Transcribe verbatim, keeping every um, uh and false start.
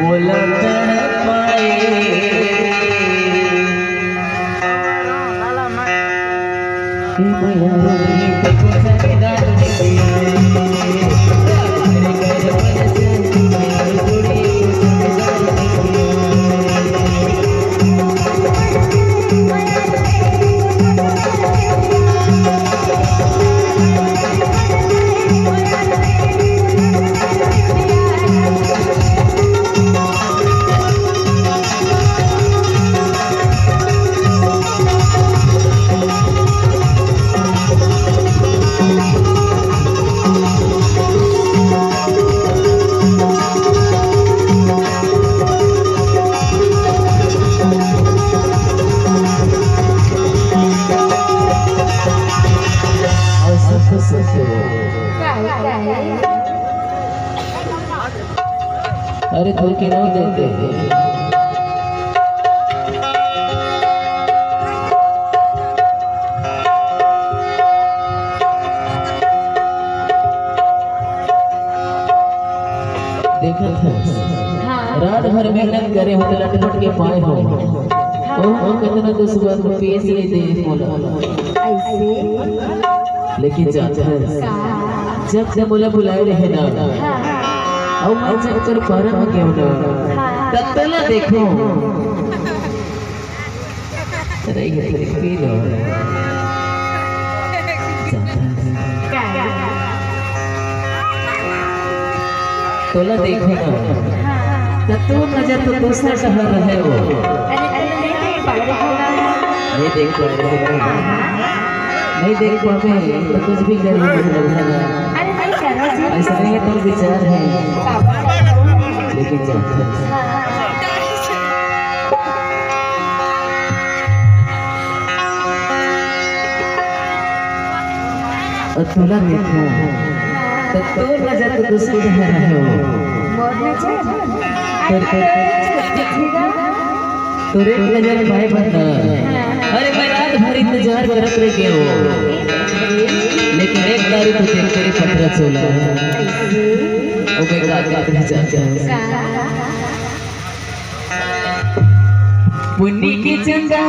मोला तड़पाए। अरे, थोड़ी के नाम देते हैं। देखत हस, हाँ। रात भर मेहनत करे हो, त लटपट के पाए हो। हाँ। ओ, ओ, कतना दुश्मन पेश नहीं दे मोला। ऐसे? लेकिन जानत हस, का? जब से मोला बुलाए रहे ना, हाँ। अउ मैं जब कर पारा में गयो ना, हाँ। तब तोला देखो। अरे, ये तो पी लो। जानत हस। का? तोला देखो ना, हाँ। त तोर नजर तो दूसरा डहर रहे हो। अरे, तू नहीं देख पा रहे हो। नहीं देख पा रहे हो। हाँ। नहीं देख पावे तो कुछ भी कर लो, मतलब, है ना? अरे, नहीं करो जी। ऐसा नहीं है, तोर विचार है। पापा। लेकिन जानत हस। हाँ। अउ तोला देखो, त तोर नजर तो दूसरे डहर रहे हो। मोर नजर? अरे, तोरे नजर पाए बर ना। अरे, मैं रात भर इंतजार करत रह गयो। लेकिन एक दारी तो देख तेरे पतरा चोला। ओ मैं का करत रह जाता हूँ। पुन्नी के चंदा।